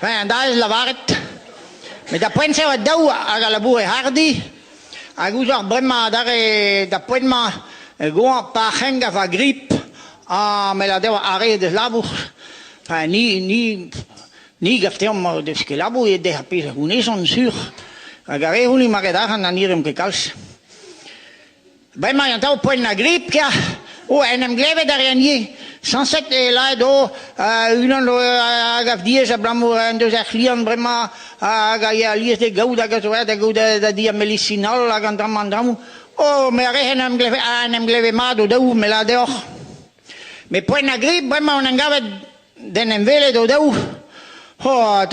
Enfin, da ez lavaret. Met da poent-se e oa daou hag a laboure hardi, hag ouzhoc'h bremañ adarre da poent-mañ goañ pa c'hengav ar grip ha me la dezhañ ar re deus labour. Enfin, ni, ni, ni gav deomp deus ket labour eo dezhañ pezh a c'hounezont sur. Hag ar re hounnezh ma ket arc'hant na niremp ket kalz. Bremañ eo atav poent ar grip kea. Oh, en em glevet a rean ivez. Sañset eo lakaet o unan a gav diaes abalamour en deus ar c'hliant bremañ hag a ya alies d'e gaout hag a zo aet da gaout da di ar medisin all hag an dra-mañ an dra-mañ. Oh, me a re en em gleve, en em gleve mat o-daou, me lâr deoc'h. Met poent ar grip bremañ on en gavet D'en em welet o-daou, oh,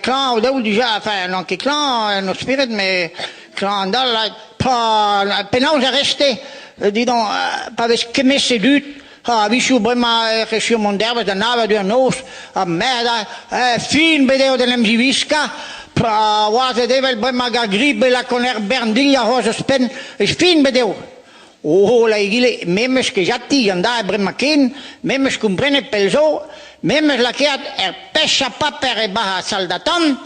klañv o-daou dija, enfin, n'on ket klañv en o spered, met klañv an dall, pa, penaos a rez-te, dis donc, pa vez kemmesk e dud, ha a-wechoù bremañ ec'h echuomp an dervezh da nav eur noz, ha merd, fin bet eo d'en em ziwiskañ, pa oazet evel bremañ gant grip e lakaont ur bern dilhad c'hoazh ouzhpenn, fin bet eo. Oh, la egile, me 'm eus ket jati an da bremañ ken, me 'm eus komprenet pell zo, me 'm eus lakaet er pechañ paper e-barzh ar sal-d'atant,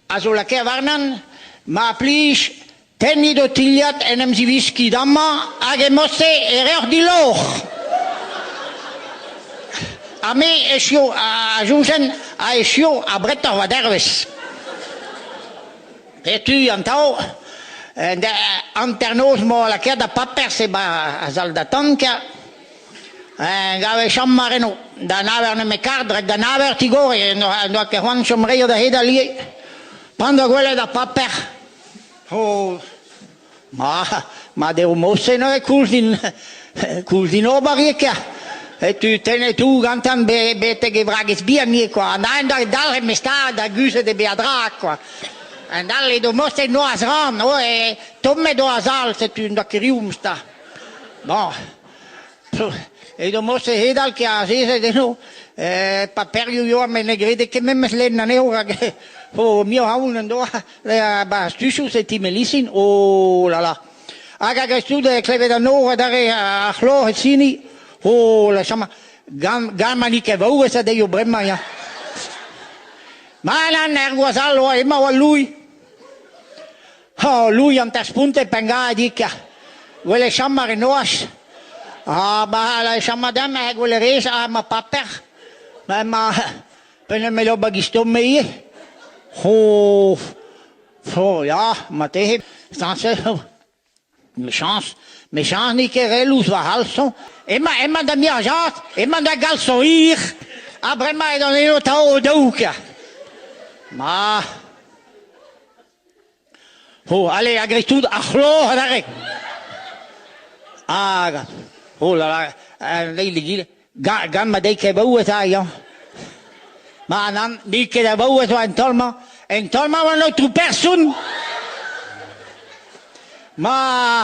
a zo lakaet warnan, ma plij, tennit ho tilhad, en em ziwiskit amañ, hag e mod-se e reoc'h diloc'h. Ha me echio a soñjen a echio abretoc'h va dervezh. Setu an taol hanternoz 'moa lakaet ar paper-se 'ba ar sal-d'atant kea. Gav e chom mar eno. Da nav eur nemet kard, rak da nav eur tigor en doa ket c'hoant chom re da hedal ivez. Pan doa gwelet ar paper, oh, ma, ma deo mod-se neuze koulz din, koulz din ober ivez kea. Setu tennet tout gantan betek e vragez bihan ivez kwa. An aen da dalc'het meus da guzhet e beadra kwa. An all edo morse noazh ran, oh, e, tommet oa zal, setu un doa ket riv 'ta. Bon, edo morse hedal ket azezet eno, paperioù yoa met ne grede ket memes lenn anezho rak oh, muioc'h aon en doa ba stusoù setu Melisin, oh là là. Hag hag tout klevet an nor adarre ar c'hloc'h e sini, oh la chama, gant, gant ma n'eo ket vaouez a deio bremañ ya. Ma nann, er gwaz all oa emañ oa Louis. Oh, Louis an spontet pengadig. Gwelet chom ar noazh. Ah, ba, la chom madame, he gwelet rez, ah, ma paper. Ma, ma, penaos me lo bagisto-me ivez. Oh, oh, ya, marteze, sañset. Mechañs, mechañs n'eo ket re lous va c'halson. Emañ, emañ da miañjaat, emañ da galson hir. Ha bremañ edon eno 'tav o-daou kea. Ma. Oh, allez, a-greiz-tout, ar c'hloc'h adarre. Hag, oh là là, an eil egile, gant ma deiz ket baouez ha yañ. Ma nann, n'eo ket a vaouez oa en taol-mañ. En taol-mañ oa an aotrou person. Ma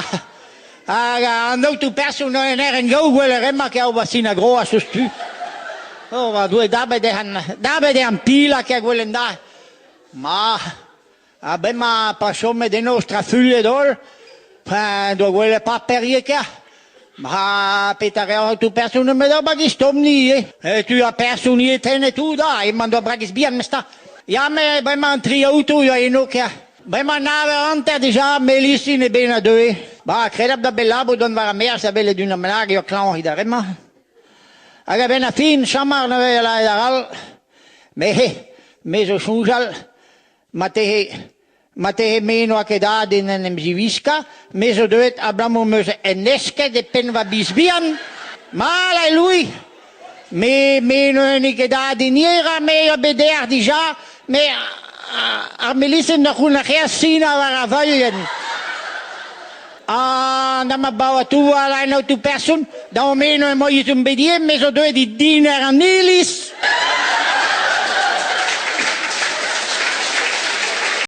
hag an aotrou person en eren gaou gwell a remark eo va sin a groaz eus tu. Oh, va Doue, dabet eo dabet eo an pilañ eo gwell en da. Ma Ha bremañ pa chomet eno strafuilhet holl, en doa gwelet paper ivez kea. Ma petra 'reoc'h aotrou person nemet ur bagis tomm-ni ivez. Setu ar person ivez tennet tout da, emañ doa bragez bihan memes-tra. Ya, met bremañ an tri aotrou ya eno kea. Bremañ nav eur hanter dija, Melisin eben a deue. Ba, kredabl da bet labour dont war ar maez da welet unan bennak eo klañv evit ar re-mañ. Hag a-benn ar fin, Chamar neuze a lâret ar all. Me, me zo soñjal Marteze, marteze me n'oa ket aet d'en em ziwiskañ, me zo deuet abalamour 'm eus en esket e penn va biz bihan. Mat eo, Louis, me, me n'eo ket aet d'in hirañ, me a bet dec'h dija, me ar milisenn a c'houlenn a reas sinañ war ar vailhenn. Ha na ma baoa-tout war an aotrou person, da me n'eo emañ bet ivez, me zo deuet e diner an iliz.